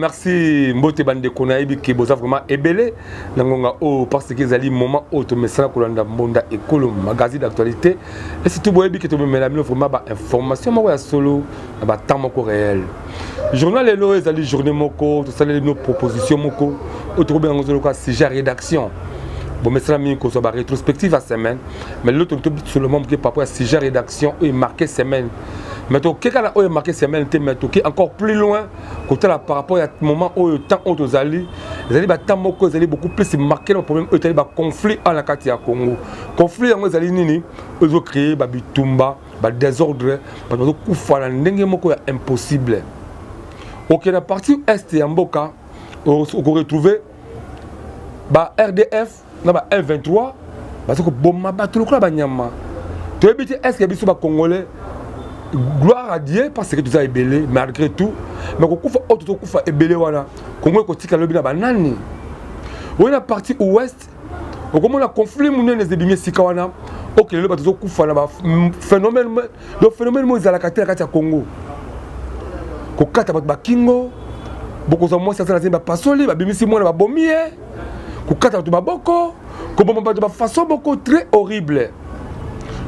Merci mbote bandeko, nayebi ke boza vraiment ebele na ngonga oyo, parce que ezali moment oyo tomesana kolanda Mbonda Ekolo, magazine d'actualité, et surtout boyebi ke tomemela bino vraiment bainformation moko ya solo na batemps moko réel. Journal lelo ezali journée moko tosaleli bino proposition moko oyo tokobenga yango lokola sujet ya rédaction. Bomesana mingi kozwa barétrospective ya semaine, mais lelo seulement moke par rapport ya sujet rédaction oyo emarqué semaine. Mais tokeka na oyo emarqué semaine te, mais toke encore plus loin kotala par rapport ya moment oyo, temps oyo tozali, ezali batemps moko ezali beaucoup plus marqué na baproblème oyo etali baconflit awa na kati ya Congo. Conflit yango ezali nini? Oyo ezocréer babitumba, badésordre, bato bazokufa na ndenge moko ya impossible. Oke na partie est ya mboka, okoretrouve ba RDF na ba M23 baza koboma bato lokola banyama. Toyebi te, est ce que biso bacongolais, gloire à Dieu parce que toza ebele malgré tout, mais kokufa oyo tozokufa ebele wana, Kongo ekotika lobi na banani? Oyo na partie ouest, okomona conflit monene ezebimi esika wana. Oke lelo bato tozokufa na baphénomène, donc phénomène moko ezalaka te na kati ya Congo, kokata bato bakingo, bokozwa mwasi aza na zemi, bapasoli, babimisi mwana, babomi ye, kokata bato maboko, koboma bato bafaçon moko très horrible.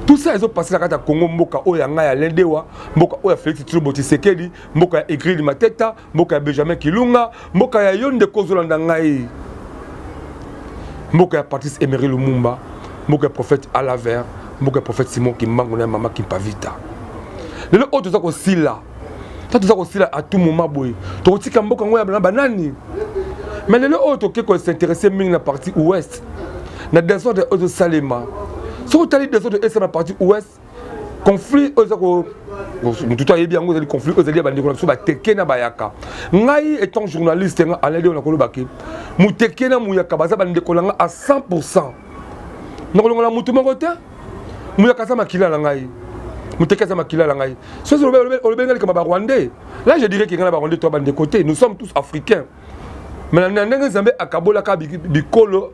Tout ça ezopase na kati ya Congo, mboka oyo ya ngai ya Lendewa, mboka oyo ya Félix Tshilombo Tshisekedi, mboka ya Egrili Mateta, mboka ya Benjamin Kilunga, mboka ya yo ndeko ozolanda ngai, mboka ya Patrice Emery Lumumba, mboka ya prophète Alaver, mboka ya prophète Simon Kimbangu na mama Kimpavita. Lelo oyo toza kosila ta, toza kosila à tout moment boye, tokotika mboka yango ya banani? Mais lelo oyo toke kos'intéresser mingi na partie ouest, na désordre oyo ezosalema. Soki otali désordre esala na partie ouest, conflit oyo eza, motu to ayebi yango, ezali conflit oyo ezali ya bandeko na biso bateke na bayaka. Ngai étant journaliste, nga alali oyo nakolobaki, muteke na muyaka baza bandeko na nga à 100. Nakolongola mutu moko te. Muyaka aza makila na ngai, muteke aza makila na ngai. Soki olobeli ngai likambo barwandais, là je dirais ke ngai na barwandais to bandeko te. Nous sommes tous africains, mais na ndenge Nzambe akabolaka bikolo,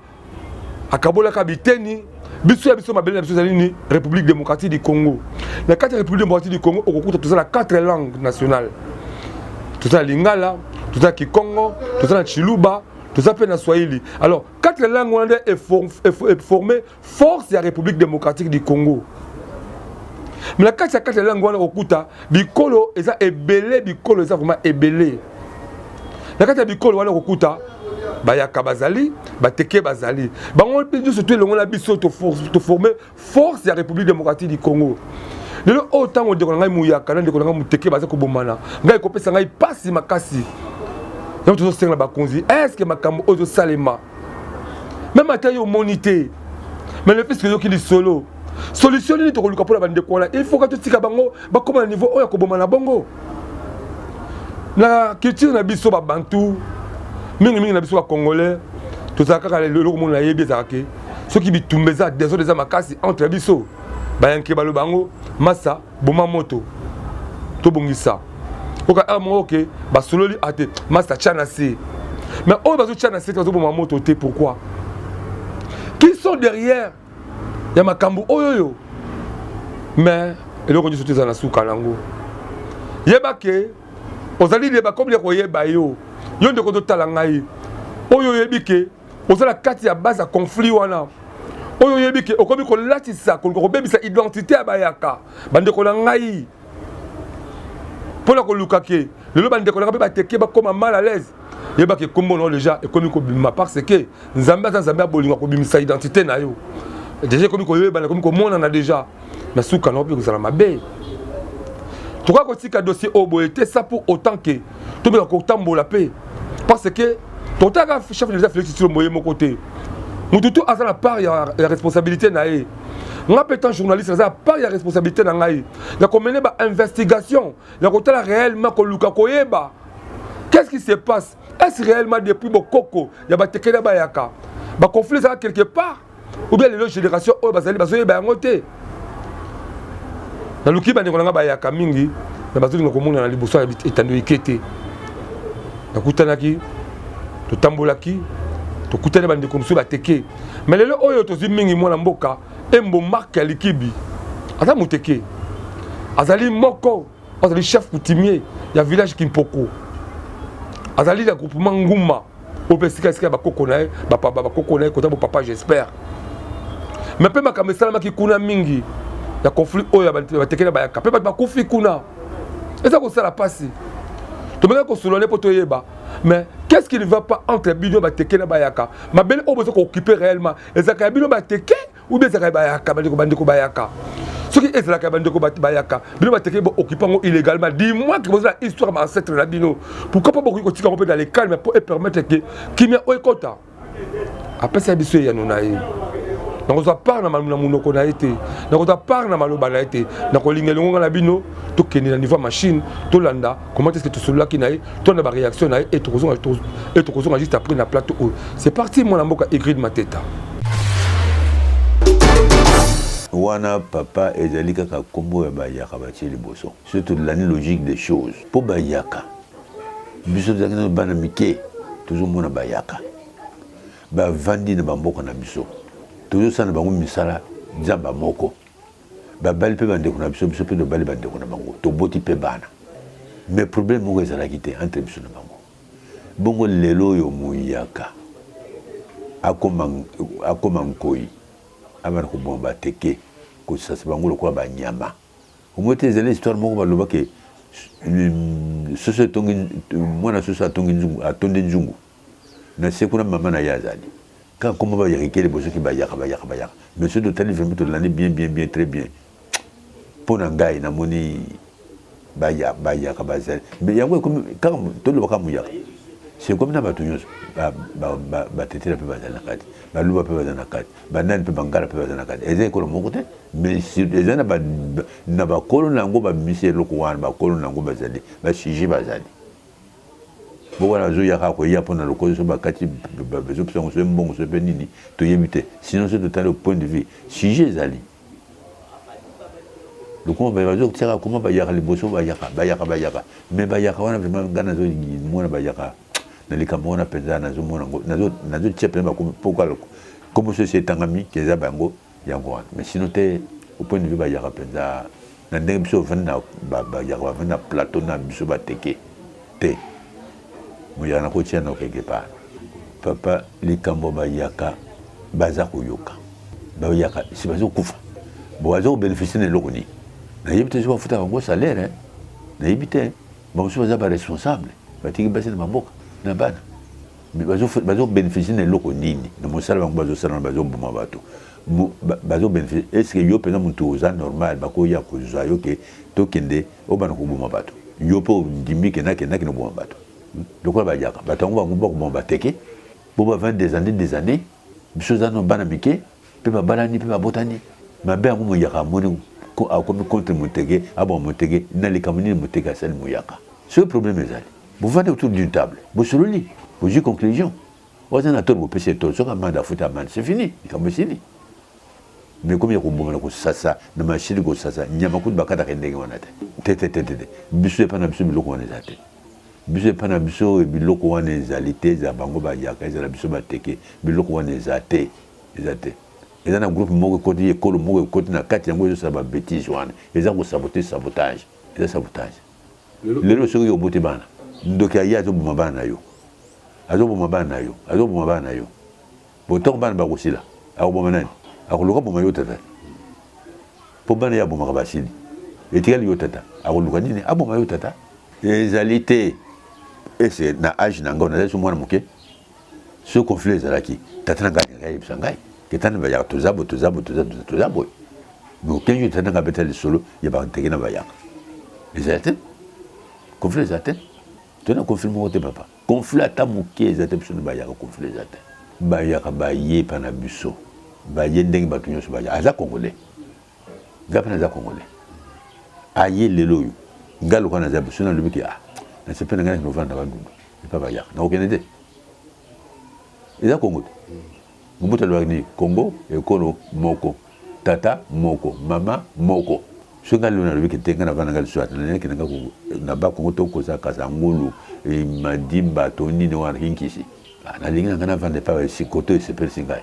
akabolaka biteni, biso ya biso mabele na biso ezali nini? République démocratique du Congo. Na kati ya République démocratique du Congo, okokuta toza na quatre langues nationales: toza na lingala, toza na kikongo, toza na chiluba, toza mpe na swahili. Alors quatre langues wana nde eforme force ya République démocratique du Congo. Mais na kati ya quatre langues wana, okokuta bikolo eza ebele, bikolo eza vraiment ebele. Na kati ya bikolo wana, okokuta bayaka bazali, bateke bazali, bango mpe nyonso to elongo na biso toforme force ya République démocratique du Congo. Lelo oyo, ntango ndeko na ngai muyaka na ndeko na ngai muteke baza kobomana, ngai ekopesa ngai mpasi makasi. Yango tozosenga na bakonzi, est-ce makambo oyo ezosalema, même ata yo omoni te, mais le puisque oyoki lisolo, solution nini tokoluka mpona bandeko wana? Il faut ka totika bango bakóma na niveau oyo ya koboma na bongo. Na culture na biso babantu, mingimingi na biso bacongolais, tozala kaka eloko moko nayebi ezalaka ke soki bitumba eza, désordre eza makasi entre biso, bayanke baloba yango: "Masa, boma moto, tobongisa." Oka heure moko oke basololi ate: "Masa, tia na se." Mais oyo bazotia na se te, bazoboma moto te. Pourquoi? Qui sont derrière ya makambo oyo oyo? Mais eloko nyonso te eza na suka nango. Yeba ke ozali leba komi ya koyeba yo, yo ndeko totala ngai oyo oyebi ke oza na kati ya base ya conflit wana, oyo oyebi ke okomi kolatisa, koluka kobebisa identité ya bayaka, bandeko na ngai, mpona koluka ke lelo bandeko na ngai mpe bateke bakóma mal à l'aise. Yebaka ekombo na yo déjà ekomi kobima, parce que Nzambe aza Nzambe ya bolingo, akobimisa identité na yo. Déjà ekomi koyebana, ekomi komonana déjà na suka na yo mpe kozala mabe. Tokoka kotika dossier oyo boye te, ça pour autant ke tobeka kotambola mpe, parce que totaka chef de l'État Félix Tshilombo ye moko te. Motu tu aza na part ya responsabilité na ye. Nga mpe tant journaliste, naza na part ya responsabilité na ngai ya komene bainvestigation, ya kotala réellement, koluka koyeba qu'est-ce qui se passe. Est-ce réellement depuis bokoko ya batekeli bayaka, baconflit ezala quelque part, ou bien lelo génération oyo bazali bazoyeba yango te? Naluki bandeko na nga bayaka mingi me bazolinga komona na liboso ya etando eke te. Nakutanaki, totambolaki, tokutani bandeko mosusu bateke. Mais lelo oyo tozwi mingi mwana mboka Embo Mark ya Likibi, aza moteke, azali moko azali chef coutumier ya village Kimpoko. Azali na groupement Nguma oyo mpe esika esika ya bakoko na ye, bakoko na ye kota bopapa j'espère. Mais mpe makambo esalamaki kuna mingi ya conflit oyo ya bateke na bayaka mpe bato bakufi kuna, eza kosala mpasi. Tomekaki kosolola nde mpo toyeba, mais qu'est-ce qui ne va pas entre bino bateke na bayaka? Mabele oyo boza kooccuper réellement ezalaka ya bino bateke ou bien ezalaka ya bayaka? Bandeko, bandeko bayaka, soki ezalaka ya bandeko bayaka, bino bateke booccuper yango illégalement, du moins que boza na histoire ya ancêtre na bino, pourquoi pas bokoki kotika yango mpe dans le calme mpo epermettre ke kimia oyo ekota? Apesa biso eyano na ye. Nakozwa part na monoko na ye te, nakozwa part na maloba na ye te. Nakolinga elongo nga na bino tokende na niveau ya machine, tolanda comment est-ce que tosololaki na ye, tolanda baréaction na ye e tokozonga juste après na plateau oyo. C'est parti, mwana mboka Ingrid Mateta. Wana papa, ezali kaka nkombo ya bayaka batie liboso. Soki tolandi logique des choses, mpo bayaka, biso tozalaki nano bana mike, tozomona bayaka bavandi na bamboka na biso, tozosala na bango misala nzamba moko, babali mpe bandeko na biso, biso mpe tobali bandeko na bango, toboti mpe bana, mais problème moko ezalaki te entre biso na bango. Bongo lelo oyo moyaka akoma nkoi, abana koboma bateke, kosasa bango lokola banyama. Omoi te, ezali histoire moko balobaki, soso etongi mwana, soso atongi nzungu, atondi nzungu na se kuna, mama na ye azali kaka. Kombo bayaka ekele bosoki bayaka, bayaka, bayaka, mais soki totali vraiment, tolandi bien, bien, bien, très bien, mpo na ngai namoni bayaka bazali, mais yango ekomi kaka tolobaka moyaka, c'est comme na bato nyonso, batetela mpe bazali na kati, baluba mpe bazali na kati, banani mpe, bangala mpe bazali na kati. Eza ekolo moko te, mais eza na bakolo na yango babimisi eloko wana. Bakolo na yango bazali basujet, bazali bo wana bazoyaka koya mpona lokola so bakati, bazopesa yango so mbongo so mpe nini, toyebi te. Sinon so totali au point de vue sujet, ezali lokoma bazotiaka koma bayaka liboso, bayaka, bayaka, bayaka, mais bayaka wana vraiment, ngai nazomona bayaka na likambo wana mpenza, nazomona nazotia mpenza mpoka kombo so esi etangami ke eza bango yango wana. Mais sinon te, au point de vue bayaka mpenza, na ndenge biso ovandi na bayaka bavandi na plateau na biso bateke te, moyaka na kotia na quelque part. Papa, likambo bayaka baza koyoka, bayaka si bazokufa bo, baza kobénéficie na eloko nini? Nayebi te soki bafutaka bango salaire, nayebi te. Bamosusu baza baresponsable, batiki basi na bamboka na bana, bazobénéficie na eloko nini na mosala bango bazosala wana? Bazoboma bato, bazobénéficie. Est ce que yo mpenza motu oza normal, bakoya kozwa yo ke tokende obana koboma bato, yo mpe ondimi ke nakendaki na koboma bato lokola bayaka? Bato yango bango bakoboma bateke bo bavandi des années, des années, biso oza no bana mike mpe babalani mpe babotani. Mabe yango moyaka amoni akomi contre moteke, aboma moteke na likambo nini? Moteke asali moyaka? Soki problème ezali, bovandi autour d'une table, bosololi, bozwi conclusion. Waza na tort, bopesi ye tort. Soki amende, afuti amende, c'est fini, likambo esili. Mais komi ya koboma na kosasa na machine, kosasa nyama kutu bakataka ndenge wana te, te, te, te, te. Biso epa na biso biloko wana eza te. Biso epa na biso biloko wana ezali te. Ezala bango bayaka, ezala biso bateke, biloko wana eza te, eza te. Eza na groupe moko ekoti, ekolo moko ekoti na kati yango, ezosala babêtises wana, eza kosaboter, sabotage, eza sabotage. Lelo soki oboti bana, ndoki aye azoboma bana na yo, azoboma bana na yo, azoboma bana na yo, botongo bana bakosila, akoboma nani? Akoluka boma yo tata, mpo bana ye abomaka basili, etikali yo tata, akoluka nini? Aboma yo tata. Ezali te ese na age na ngai, nazali so mwana moke. So conflit ezalaki, tata na ngai alingaki ayebisa ngai ke tana bayaka, toza boye, toza boye, toza, toza boye. Mais aucun jour tata na ngai abeta lisolo ya bateke na bayaka. Ezali te, conflit eza te, toza na conflit moko te papa, conflit ata moke eza te. Biso na bayaka, conflit eza te. Bayaka baye epa na biso, baye ndenge bato nyonso baya. Aza congolais, ngai mpe naza congolais. Aye lelo oyo, ngai lokola naza biso, nalobi ke ah, nasepe na ngai nakovanda na Bandundu epa bayaka, nakokende te. Eza Kongo te. Mobutu alobaki nini? Kongo ekolo moko, tata moko, mama moko. Soki ngai lelo nalobi ke te, ngai navanda ngai lisusu ata nayaki na ngai na Bakongo, to koza Kasangulu, Madimba to nini wana, Kinkisi, nalingi na ngai navanda epa koto esepelisi ngai.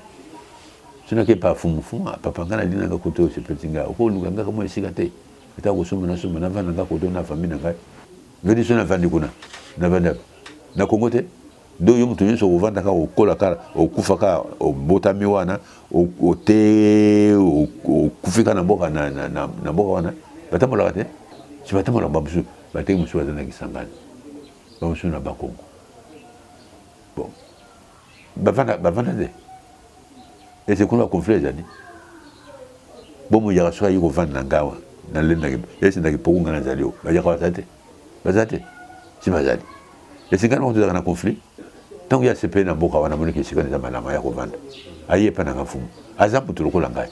So nake epa fumufumu, papa, ngai nalingi na ngai koto esepelisi ngai, okoluka ngai kamwa esika te, ata kosomba, nasomba, navanda ngai koto na famille na ngai. Vedi so navandi kuna, navandi apa. Na Congo te? Donc yo moto nyonso okovanda kaka okola kaka okufa kaka obotami wana ote okufi kaka na mboka na, na, na, na mboka wana batambolaka te si batambolaka bamosusu bateki mosusu baza na Kisangani bamosusu na Bakongo bon bavanda bavanda te ese kuna baconflit ezali bo moyaka soki ayi kovanda na ngawa nalendaki ese ndaki poko ngai nazali o bayaka baza te baza te si bazali ese ngai moko tozalaka na conflit ntango ye asepeli na mboka wana amoniki esika eza malamu aya kovanda aye epai na nga mfumu aza moto lokola ngai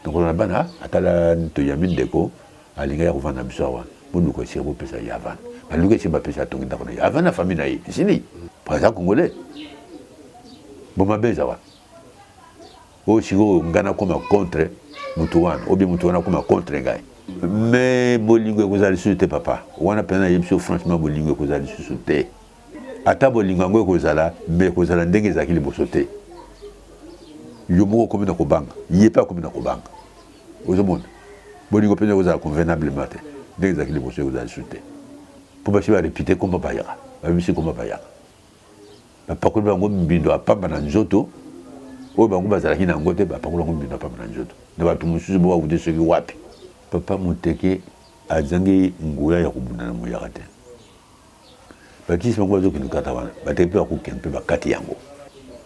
lokolo na bana atala toyambi ndeko alingi aya kovanda na biso awa boluka esika bopesa ye avanda baluka esika bapesa atongi ndako na ye avanda na famille na ye esili po aza congolais bomabe eza wana oyo sikoyo ngai nakoma contre moto wana obie moto wana akoma contre ngai me bolingo ekozala lisusu te papa wana mpenza nayebi biso franchement bolingo ekozala lisusu te ata bolingo yango ekozala me ekozala ndenge ezalaki liboso te yo moko okomi na kobanga ye mpe akomi na kobanga ozomona bolingo mpenza ekozala convenablement te ndenge ezalaki liboso ekozala lisusu te mpo basi barepite komba bayaka babimisi komba bayaka Bapakoli bango mbindo ya pamba na nzoto, oyo bango bazalaki na yango te, bapakoli bango mbindo ya pamba na nzoto. Na bato mosusu bo bawuti soki wapi. Papa Muteke azangi nguya ya kobunda na Muyaka te. Bakisi bango bazokende kata wana, bateke mpe bakokende mpe bakati yango.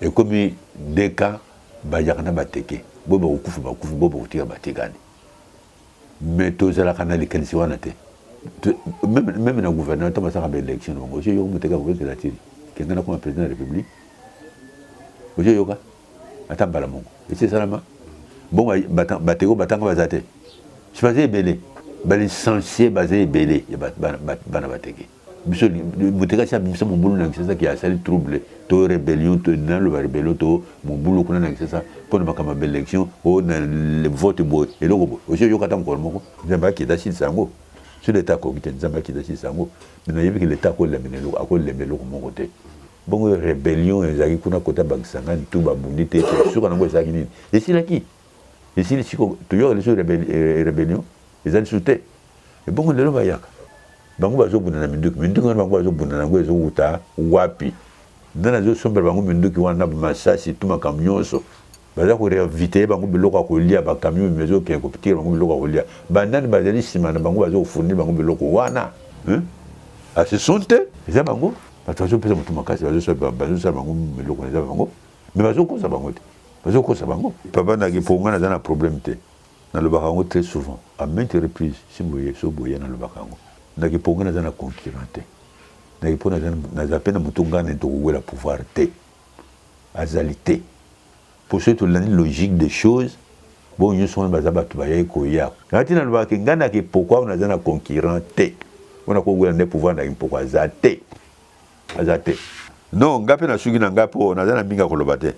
Ekomi deka bayaka na bateke, bo bakokufa bakufi, bo bakotika batikani. Mais tozalaka na likanisi wana te. Meme, meme na gouvernement ntango basalaka ba élection na bango, ozo yoka moteka akoki tili ke ngai nakoma président ya république, ozo yoka ata mbala moko esi esalama bongo bateko batanga baza te, si baza ebele ba licencie baza ebele ya bana bateke. Biso moteka asi abimisa mobulu na Kinshasa ke asali trouble to rebellion to naloba rebellion to mobulu kuna na Kinshasa mpo na makambo ya baelection o na vote boye eloko boye osi oyoka ata mokolo moko Nzambe akita asilisa yango soki leta akoki te Nzambe akita asilisa yango me nayebi ke leta akolemba eloko akolemba eloko moko te bongo rebellion ezalaki kuna kota bakisangani tu babundi te suka nango ezalaki nini esilaki esili siko toyoka lisusu rebellion eza lisusu te Ebongo lelo bayaka bango bazobunda na minduki, minduki wana bango bazobunda na yango ezowuta wapi? Nani azosombela bango minduki wana na masasi tu makambo nyonso? Baza ko ravitailler bango biloko ya kolia, ba camion mibimba ezokende kotikela bango biloko ya kolia. Banani bazali nsima na bango bazo kofournir bango biloko wana? Hein? Ah, ce sont eux, eza bango bato bazopesa moto makasi, bazosala bango biloko eza bango, mais bazokosa bango te, bazokosa bango. Papa Naki, mpo ngai naza na problème te. Nalobaka yango très souvent à maintes reprises si boye so boye nalobaka yango na kiponga naza na concurrent te na kipo naza naza pe na moto ngai na tokowela pouvoir te azali te po soki tolandi logique des choses bongo nyonso wana baza bato bayaki koya na ntina nalobaka ke ngai na kipoko awa naza na concurrent te mpo nakowela nde pouvoir na kimpoko aza te aza te non nga mpe nasuki na nga mpo naza na mingi ya koloba te.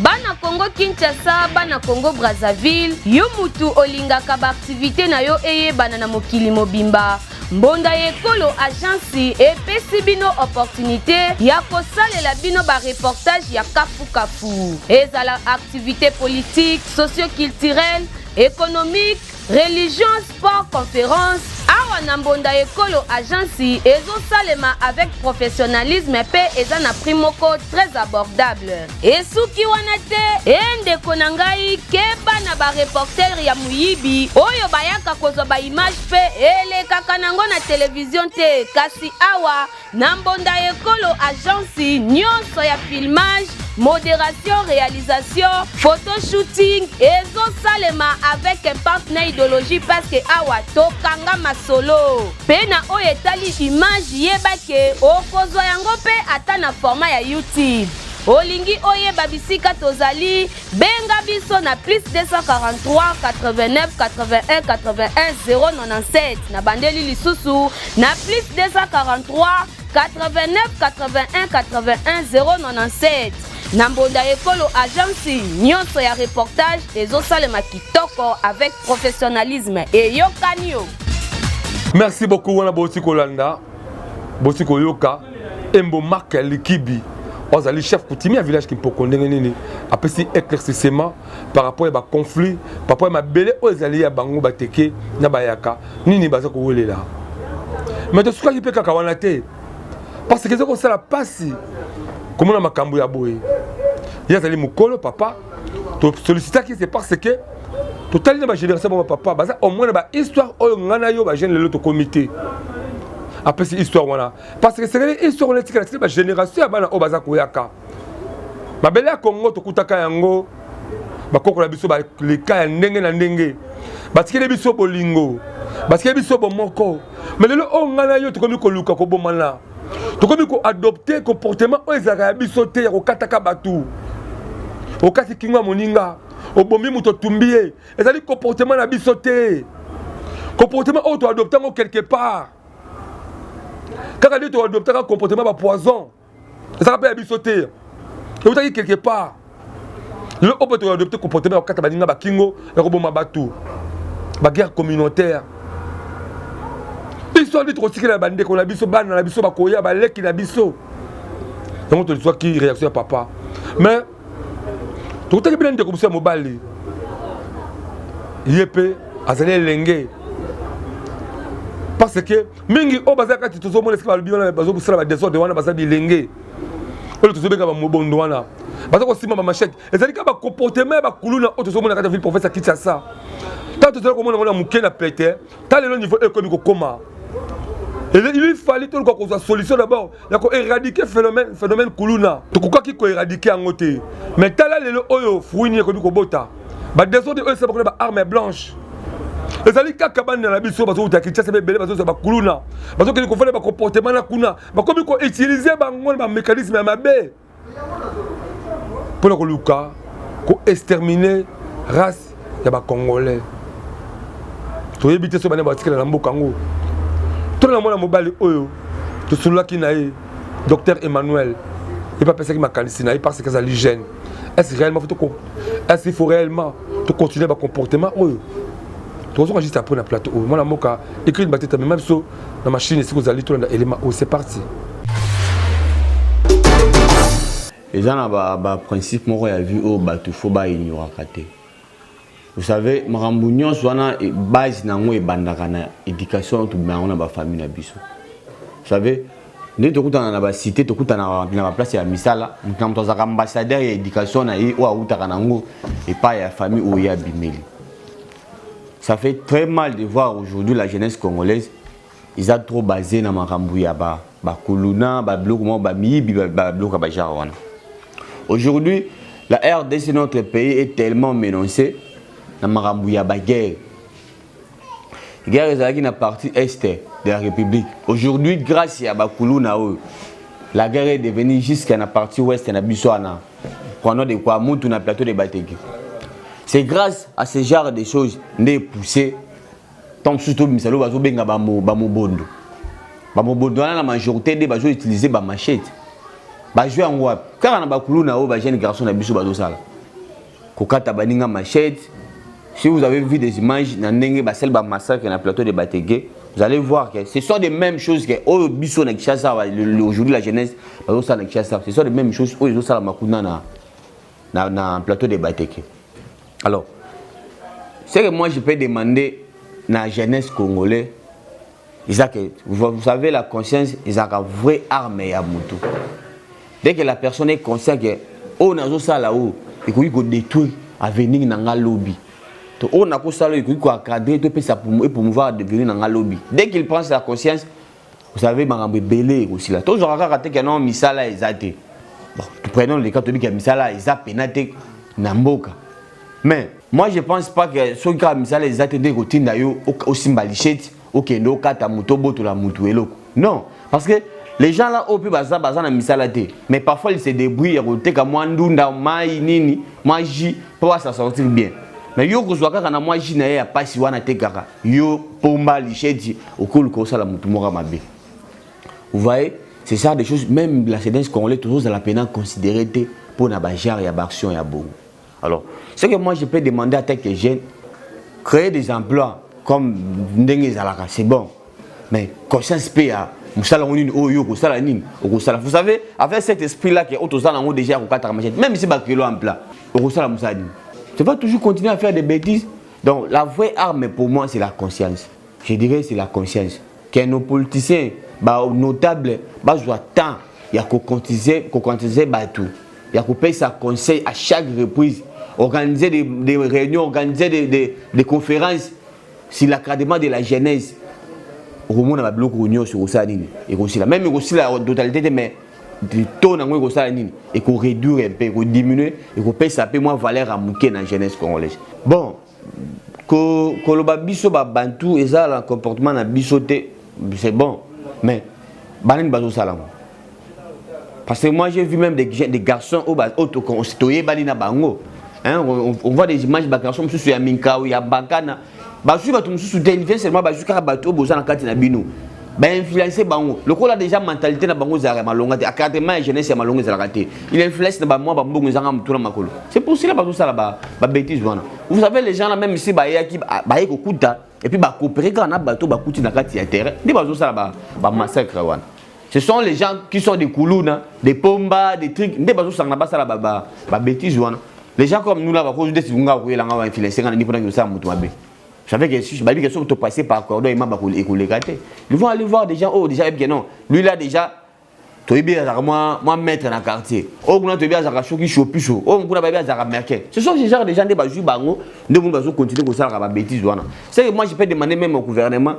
Bana Congo Kinshasa, bana Congo Brazzaville, yo mutu olingaka ba activite na yo eyebana na mokili mobimba, Mbonda ya Ekolo Agence epesi bino opportunite ya kosalela bino ba reportage ya kafu kafu. Ezala activite politique, socio-culturelle, economique, Religion, sport, conference, awa na Mbonda Ekolo agence ezosalema avec professionnalisme pe eza na prix moko très abordable. Esuki wana te, e ndeko na ngai keba na ba reporter ya moyibi oyo bayaka kozwa ba image pe elekaka nango na television te kasi awa Na mbonda ekolo agence nionso ya filmage, moderation, realisation, photo shooting ezo salema avec impact na ideologie parce que awa tokanga masolo. Pe na oyo etali image yeba ke okozwa yango pe ata na format ya YouTube. Olingi oyeba bisika tozali? Benga biso na plus 243 89 81 81 097. Na bandeli lisusu na plus 243 89 81 81 097. Na mbonda ekolo agence nyonso ya reportage ezosalema kitoko avec professionnalisme. Eyokani yo. Merci beaucoup wana boti kolanda boti koyoka Embo Mark Likibi. Oyo azali chef coutumier ya village Kimpoko ndenge nini apesi éclaircissement par rapport ya ba conflit, par rapport ya mabele oyo ezali ya bango bateke na bayaka nini baza kowelela. Mais tosukaki mpe kaka wana te parce que eza kosala pasi komona makambo ya boye. Ye azali mokolo papa, tosollicitaki c'est parce que totali na bagénération bango papa baza au moins na bahistoire oyo ngai na yo bajeune lelo tokomi te. Apesi histoire wana parce que esengeli histoire wana etikala tina bagénération ya bana oyo baza koyaka. Mabele ya Congo tokutaka yango bakoko na biso baleka ya ndenge na ndenge, batikeli biso bolingo, batikeli biso bomoko. Mais lelo oyo ngai na yo tokomi koluka kobomana, tokomi koadopte comportement oyo ezalaka ya biso te, ya kokataka bato. Okati kingo ya moninga, obomi moto, otumbi ye, ezali comportement na biso te. Comportement oyo toadopte yango quelque part kaka nde toadoptaka comportement ba poison, ezalaka mpe ya biso te, eutaki quelque part. Lelo oyo mpe toadopte comportement ya kokata baninga bakingo, ya koboma bato, baguerre communautaire. Biso nde tokotikela ya bandeko na biso, bana na biso bakoya, baleki na biso. Yango tozwaki réaction ya papa, mais tokutaki bino ndeko mosusu ya mobali, ye mpe azali elenge, parce que mingi oyo baza kati tozomona esika balobi wana bazosala badésordre wana baza bilenge oyo tozobenga bamobondo wana, baza kosimba bamachete. Ezali kaka bacomportement ya bakuluna oyo tozomona kati ya ville province ya Kinshasa. Ntango tozali komona yango na moke na pete, ta lelo niveau ekomi kokoma, il fallait toluka kozwa solution d'abord ya koéradiquer phénomène kuluna. Tokokaki koéradiquer yango te, mais tala lelo oyo fruit nini ekomi kobota. Badésordre oyo esala bakona baarme blanche ezali kaka bana na biso bazowuta Kinshasa mpe ebele bazozwa bakuluna, bazokende kofanda bacomportement na kuna, bakomi koutiliser bango na bamécanisme ya mabe mpona koluka koexterminer race ya bacongolais. Toyebi te so bana batikala na mboka yango. Tona na mwana mobali oyo tosololaki na ye, docteur Emmanuel, ye mpe apesaki makanisi na ye parce que azali jeune. Est-ce qu'il faut réellement tocontinue bacomportement oyo? Tokozonga juste après na plateau oyo. Mwana mboka écrit bateta, mema biso na machine esika ozali, tolanda elema oyo. C'est parti. Eza na baprincipe moko ya vie oyo bato fo baignoraka te. Vous savez, makambo nyonso wana, base na yango ebandaka na éducation oyo tobima yango na bafamille na biso. Vous savez, nde tokutana na bacité, tokutana na baplace ya misala, moto na moto azalaka ambassadeur ya éducation na ye oyo awutaka nango epai ya famille oyo ye abimeli. Ça fait très mal de voir aujourd'hui la jeunesse congolaise eza trop basé na makambo ya bakuluna, babiloko moko, bamiyibi, babiloko ya bagenre wana. Aujourd'hui, la RDC, notre pays, est tellement menacé na makambo ya baguerre. Guerre ezalaki na partie est de la République. Aujourd'hui, grâce ya bakuluna oyo, la guerre est devenue jusqu'à na partie ouest na biso wana, prenons de quoi mutu na plateau de Bateki. C'est grâce à ce genre de choses nde poussé ntango mosusu tobimisa lelo bazobenga bamobondo. Bamobondo wana, na majorité nde bazoutiliser bamachete. Bazwi yango wapi? Kaka na bakuluna oyo bajeune garçon na biso bazosala, kokata baninga machete. Si vous avez vu des images na ndenge basali bamassacre na plateau de Bateke, vous allez voir que ce sont des mêmes choses que oyo biso na Kinshasa aujourd'hui la jeunesse bazosala na Kinshasa. Ce sont les mêmes choses oyo ezosalama kuna na plateau de Bateke. Alors, ce que moi je peux demander na jeunesse congolais eza que, vous savez, la conscience ezalaka vraie arme ya motu. Dès que la personne est conscient que oyo nazosala oyo ekoki kodétruire avenir na nga lobi, to oyo nakosala oyo ekoki koencadrer to epesa promouvoir avenir na nga lobi, dès qu'il prend sa conscience, vous savez, makambo ebele ekosila. Tozwaka kaka te ke non, misala eza te. Bon, prenons le cas, toyebi ke misala eza pena te na mboka, mais moi je pense pas que soki kaka misala eza te nde ekotinda yo osimba machette, okende okata motu, obotola motu eloko. Non, parce que les gens là oyo mpe baza na misala te, mais parfois ils se débrouillent ya koteka mwa ndunda, mai nini, mwa jus mpo basa sortir bien. Mais yo kozwa kaka na mwa jus na ye ya pasi wana te, kaka yo pomba machette, okoluka osala motu moko mabe. Vous voyez, c'est ça des choses. Même la jeunesse congolaise tozozala pena considéré te mpo na bagenre ya baaction ya bongo. Alors, ce que moi je peux demander à tant que jeune, créer des emplois comme ndenge ezalaka, c'est bon, mais conscience mpe ya Mosala yango nini oyo okosala nini okosala? Vous savez, avec cet esprit là que oyo toza nango déjà ya kokataka machette, même si bakelo en plat, okosala mosala nini? Tu vas toujours continuer à faire des bêtises. Donc la vraie arme pour moi, c'est la conscience. Je dirais, c'est la conscience que nos politiciens, banotable, bazwa temps ya kocontise bato, ya kopesa conseil à chaque reprise, organiser des réunions, organiser des conférences sur l'encadrement de la jeunesse. Okomona babiloko nyonso ekosala nini? Ekosila. Même ekosila totalité te, mais taux nango ekosala nini? Ekoréduire un peu, ekodiminue, ekopesa mpe mwa valeur ya moke na jeunesse congolaise. Bon, koloba biso babantu eza na comportement na biso te, c'est bon, mais banani bazosala ngo? Parce que moi, j'ai vu même des garçons oyo toyebani na bango, hein, on voit des images, bagarçon mosusu ya Minkao, ya Bankana, bazwi bato mosusu te, il seulement bazwi kaka bato oyo boza na kati na bino, bainfluence bango. Lokola déjà mentalité na bango ezalaka malonga te, encadrement ya jeunesse ya malonga ezalaka te, il influence na bamwa bambongo ezanga motu na makolo. C'est pour cela bazosala babêtise wana. Vous savez, les gens là, même si bayaki, baye kokuta et puis bacoopérer kaka na bato bakuti na kati ya terrain nde bazosala bamassacre wana. Ce sont les gens qui sont des kuluna, des pomba, des trucs nde bazosanga basala babêtise wana. Les gens comme nous là, bakozi nde nga koyelanga bainfluence nga nini mpona kosala moto mabe. Vous savez que si je que passer par cordon, il m'a Ils vont aller voir des gens, oh, déjà, que non. Lui là, déjà, toyebi azalaka mwa maître na quartier oyo kuna, toyebi azalaka soki chopiso oyo kuna, bayebi azalaka merkel. Ce sont ces genre de gens nde bazwi bango nde moni bazocontinue kosalaka babêtise wana. C'est que moi, je peux demander même au gouvernement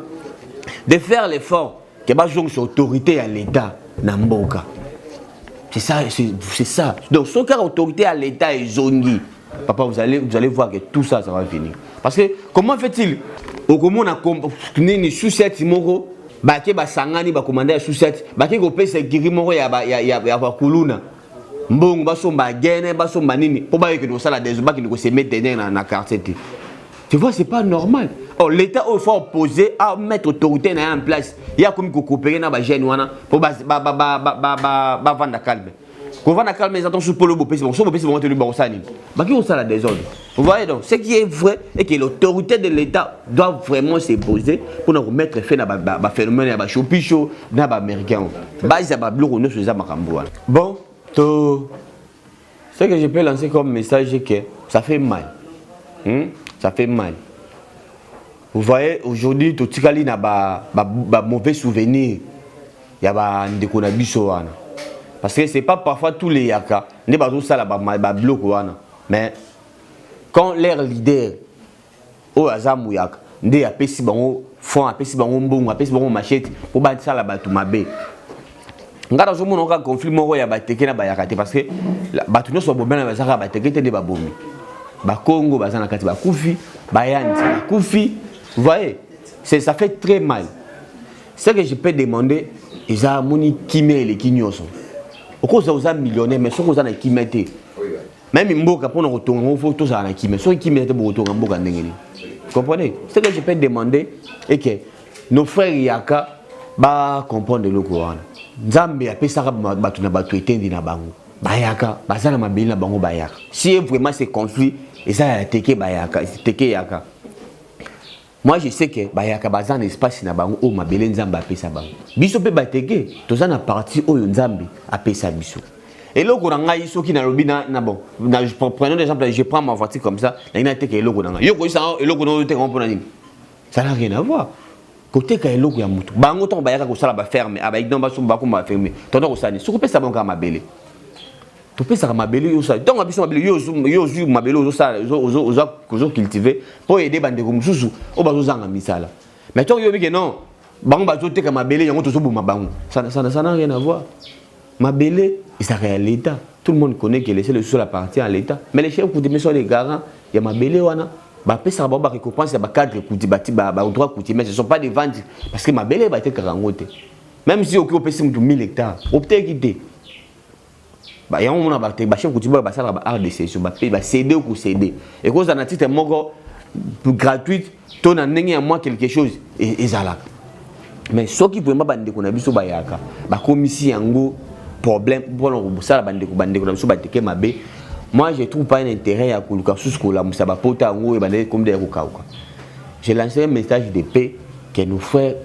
de faire l'effort ke bazongisa autorité ya l'État na mboka. C'est ça, c'est ça. Donc soki kaka autorité ya l'État ezongi, papa, vous allez voir que tout ça, ça va venir. Parce que comment fait-il okomona nini, sous-ciat moko bake basangani, bakomanda ya sous-ciat bake kopesa ekiri moko ya bakuluna mbongo, basomba gene, basomba nini mpo bayokende kosala des bakende kosemer terreur na quartier te? Tu vois, c'est pas normal. Or l'État oyo faut opposer à mettre autorité na ye en place, ye akomi kocoopérer na bajeune wana mpo bavanda calme. Kovanda calme eza ntonso polo bopesi bango, so bopesi bango te, bakosala nini? Baki kosala désordre. Vous voyez? Donc ce qui est vrai est que l'autorité de l'État doit vraiment se poser pour remettre fin na baphénomène ya bachopicho na baaméricain. Base ya babiloko nyonso eza makambo wana. Bon, to ce que je peux lancer comme message est que ça fait mal, Ça fait mal. Vous voyez, aujourd'hui totikali na ba, ba, ba mauvais souvenir ya bandeko na biso wana, parce que c'est pas parfois tous les yaka nde bazosala babiloko wana, mais quand leur leader oyo aza muyaka nde apesi bango fond, apesi bango mbongo, apesi bango machette mpo basala bato mabe. Nga nazomona kaka conflit moko ya bateke na bayaka te, parce que bato nyonso babomela baza kaka bateke te nde babomi. Bakongo baza na kati, bakufi, bayandi bakufi. Vous voyez, ça fait très mal. Ce que je peux demander eza moni kimia eleki nyonso. Okoza oza millionnaire, mais soki oza na kimia te, même mboka mpona kotonga ngo, faut tozala na kimia. Soki kimia te, bokotonga mboka ndenge nini? Comprenez? Ce que je peux demander est que nos frères yaka bacomprendre eloko wana. Nzambe apesaka bato na bato etendi na bango. Bayaka baza na mabele na bango. Bayaka, si vraiment ce conflit eza ya teke bayaka, teke yaka, moi je sais que bayaka baza na espace na bango oyo mabele Nzambe apesa bango. Biso mpe bateke toza na partie oyo Nzambe apesa biso. Eloko na ngai, soki nalobi na bon na, prenons l'exemple, je prends ma voiture comme ça, nangi nateka eloko na ngai, yo koyisa eloko na oyo oteka mpona nini? Ça n'a rien à voir. Koteka eloko ya motu, bango ntango bayaka kosala baferme, abayiki donc basomba, bakoma baferme tonto kosala nini? Soki opesa bango kaka mabele, topesaka mabele, yo osala ntango biso mabele, yo ozwi mabele, ozosala, ozocultive mpo aider bandeko mosusu oyo bazozanga misala. Mais ntango yobi ke non, bango bazoteka mabele yango, tozoboma bango, ça n'a rien à voir. Mabele ezalaka ya l'État. Tout le monde connaît que le sol appartient à l'État, mais les chefs coutumiers sont les garants ya mabele wana. Bapesaka bango barécompense ya bacadre, badroit coutumier. Ce sont pas des ventes, parce que mabele batekaka yango te. Même si oki opesi motu 1000 hectares, oteki te. Yango mona bachef coutumier basalaka ba acte de cession, bacéder, okocéder, ekozala na titre moko gratuite to na ndenge ya mwa quelque chose ezalaka. Mais soki vraiment bandeko na biso bayaka bakomisi yango problème mpona kosala bandeko na biso bateke mabe, moi je trouve pas un intérêt ya koluka susu kolamusa bapota yango oyo bandeki komi ya kokauka. Je lance un message de paix que nos frères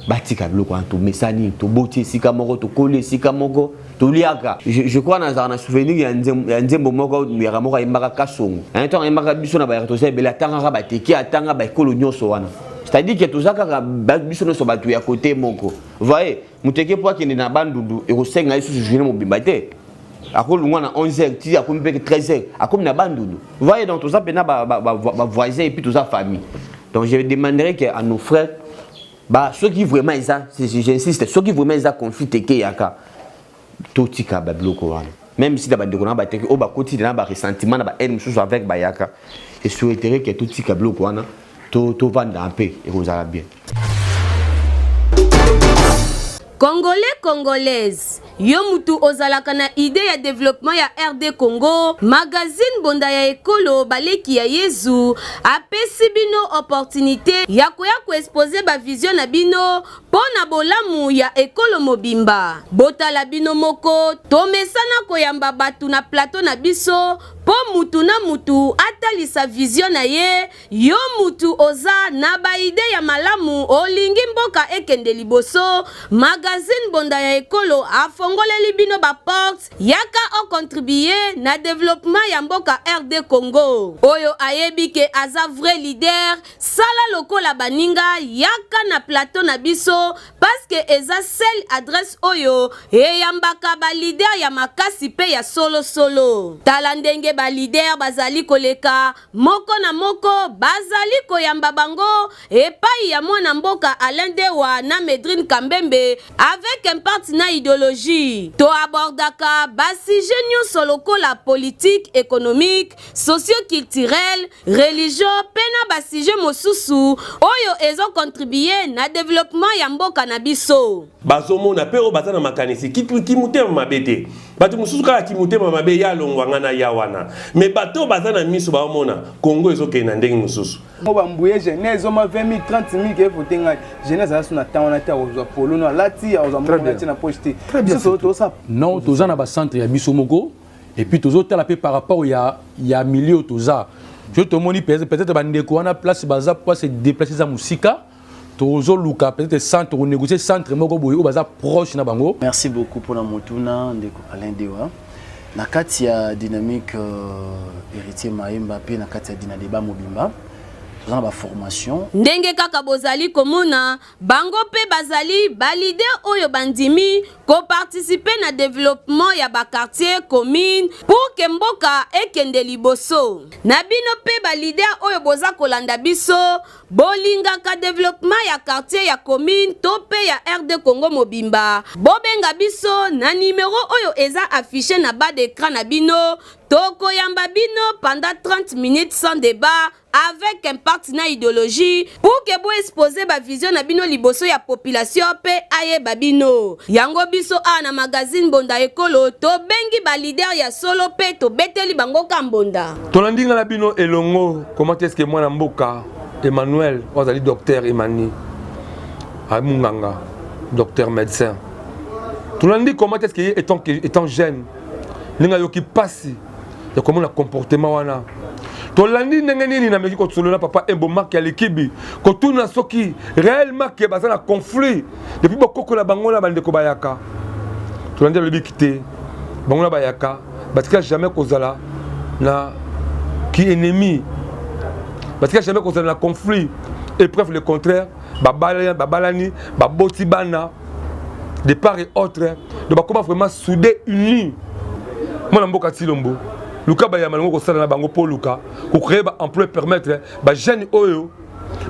Batika biloko wana, tomesani, toboti esika moko, tokoli esika moko, toliaka. Je crois nazalaka na souvenir ya nzembo, ya nzembo moko yaka moko ayembaka Kasongo. Ntango ayembaka biso na bayaka toza ebele, atangaka bateke, atanga baekolo nyonso wana. C'est-à-dire que toza kaka biso nyonso bato ya kote moko. Voyez, moto eke mpo akende na Bandundu ekosenga ye susu journée mobimba te. Akolongwa na 11h ti akomi mpe 13h, akomi na Bandundu. Voyez, donc toza mpena ba voisin et puis toza famille. Donc je demanderais que à nos frères, ba soki vraiment eza, j'insiste, soki vraiment eza conflit teke yaka, totika babiloko wana. Même si na bandeko na bateki oyo bakoti na ba ressentiment na ba haine mosusu avec bayaka, je souhaiterais que totika biloko wana, tovanda mpe ekozala bien. Congolais, Congolaise, yo mutu ozalaka na idée ya développement ya RD Congo, magazine Bonda ya Ekolo Baleki ya Yezu apesi bino opportunité ya koya koexposer bavision na bino mpo na bolamu ya ekolo mobimba. Botala bino moko, tomesana koyamba bato na plateau na biso mpo mutu na mutu atalisa vision na ye. Yo mutu oza na baidées ya malamu, olingi mboka ekende liboso, magazine Bonda ya Ekolo afongoleli bino baporte. Yaka ocontribuer na développement ya mboka RD Congo. Oyo ayebi ke aza vrai leader, sala lokola baninga, yaka na plateau na biso, parce que eza seule adresse oyo eyambaka baleader ya makasi mpe ya solosolo. Tala ndenge baleader bazali koleka moko na moko, bazali koyamba bango epai ya mwana mboka Alain Dewa na Medrine Kambembe avec impact na idéologie. Toabordaka basujet nyonso lokola politique, économique, socioculturel, religion mpe na basujet mosusu oyo ezocontribuer na développement ya mboka na biso. Bazomona mpe oyo baza na makanisi kimotema mabe te. Bato mosusu kaka kimotema mabe ya alongwa nga na ya wana, mais bato oyo baza na miso baomona Kongo ezokende na ndenge mosusu. Mo bambuye jeunesse oma 20 000, 30 000 ke vote ngai. Jeunesse aza so na ntango wana te, akozwa polo no alati, akozwa mbongo atie na poche te. Biso tosala. Non, toza na bacentre ya biso moko et puis tozotala mpe par rapport ya milieu toza. Jo tomoni peut-être bandeko wana place baza po se déplacer eza mosika, tozoluka peut-être centre, konégocier centre moko boye oyo baza proche na bango. Merci beaucoup mpona motuna, ndeko Alain Dewa. Na kati ya dynamique Héritier Mayemba mpe na kati ya Dina Débat mobimba, toza na baformation. Ndenge kaka bozali komona bango mpe bazali baleader oyo bandimi koparticiper na développement ya baquartier, commune, pour ke mboka ekende liboso. Na bino mpe baleader oyo boza kolanda biso, bolingaka développement ya quartier, ya commune to mpe ya RD Congo mobimba, bobenga biso na nimero oyo eza affiché na bas d'écran na bino. Tokoyamba bino pendant 30 minutes sans débat, avec impact na idéologie, pour ke boexposer bavision na bino liboso ya population mpe ayeba bino. Yango biso awa na magazine Mbonda Ekolo tobengi baleader ya solo mpe tobeteli bango ka mbonda. Tolandi nga na bino elongo comment est-ce que mwana mboka Emmanuel oyo azali docteur Emani Amunganga, docteur médecin, tolandi comment est-ce que ye étant jeune, ndenge ayoki mpasi ya komona comportement wana. Tolandi ndenge nini nameki kosolola papa Embo Mark ya Likibi, kotuna soki réellement ke baza na conflit depuis bokoko na bango na bandeko bayaka. Tolandi alobiki te, bango na bayaka batika jamais kozala na ki ennemi, batika jamais kozala na conflit. Et preuve le contraire, babalani, baboti bana de part et autre, donc bakoma vraiment soudé, uni. Mwana mboka Tilombo, luka bayama longo kosala na bango mpo luka kocréer baemploi, permettre bajeune oyo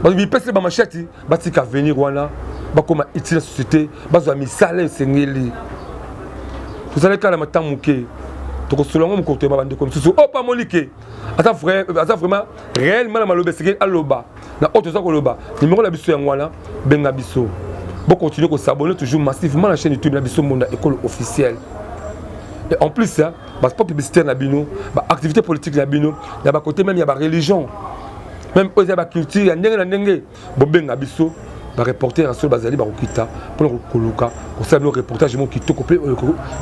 bato bipeseli bamashati batika avenir wana, bakóma utile na société, bazwa misala esengeli. Tozali kaka na matango moke, tokosolola yango mokolo toyeba bandeko mosusu oyo pamoni ke aza vraiment réellement na maloba esengeli aloba na oyo toza koloba. Numéro na biso yango wana, benga biso. Bocontinue kos'abonner toujours massivement na chaîne YouTube na biso Mbonda Ekolo officiel. Et en plus, hein, baspot publicitaire na bino, baactivité politique na bino, ya bakote même ya bareligion, même oyo eza baculture ya ndenge na ndenge, bobenga biso. Bareporter ya solo bazali, bakokita mpona koluka kosala bino reportage moko kitoko mpe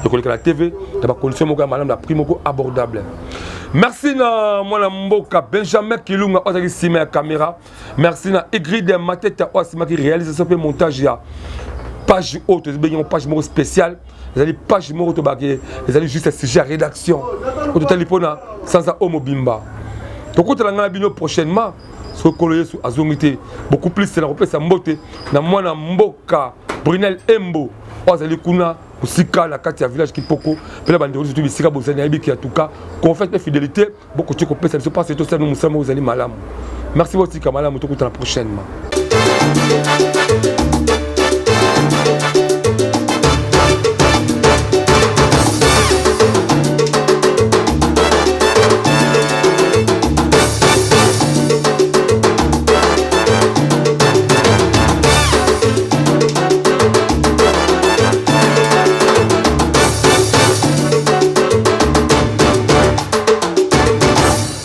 ekoleka na TV na bacondition moko ya malamu, na prix moko abordable. Merci na mwana mboka Benjamin Kilunga oyo azalaki nsima ya caméra. Merci na Igride Mateta oyo asimaki réalisation mpe montage ya page oyo tobengi yango page moko spéciale. Ezali page moko tobaki, ezali juste sujet ya rédaction oyo totali mpona sanza oyo mobimba. Tokutana ngai na bino prochainement soki Nkolo Yesu azongi te. Beaucoup plus na kopesa mbote na mwana mboka Brunel Embo oyo azali kuna mosika na kati ya village Kipoko, mpe na bandeko nyonso bisika bozali. Nayebi ki, en tout cas, confiance mpe fidélité bokoki kopesa biso mpasi tosala mosala moko ezali malamu. Merci, botika malamu, tokutana prochainement.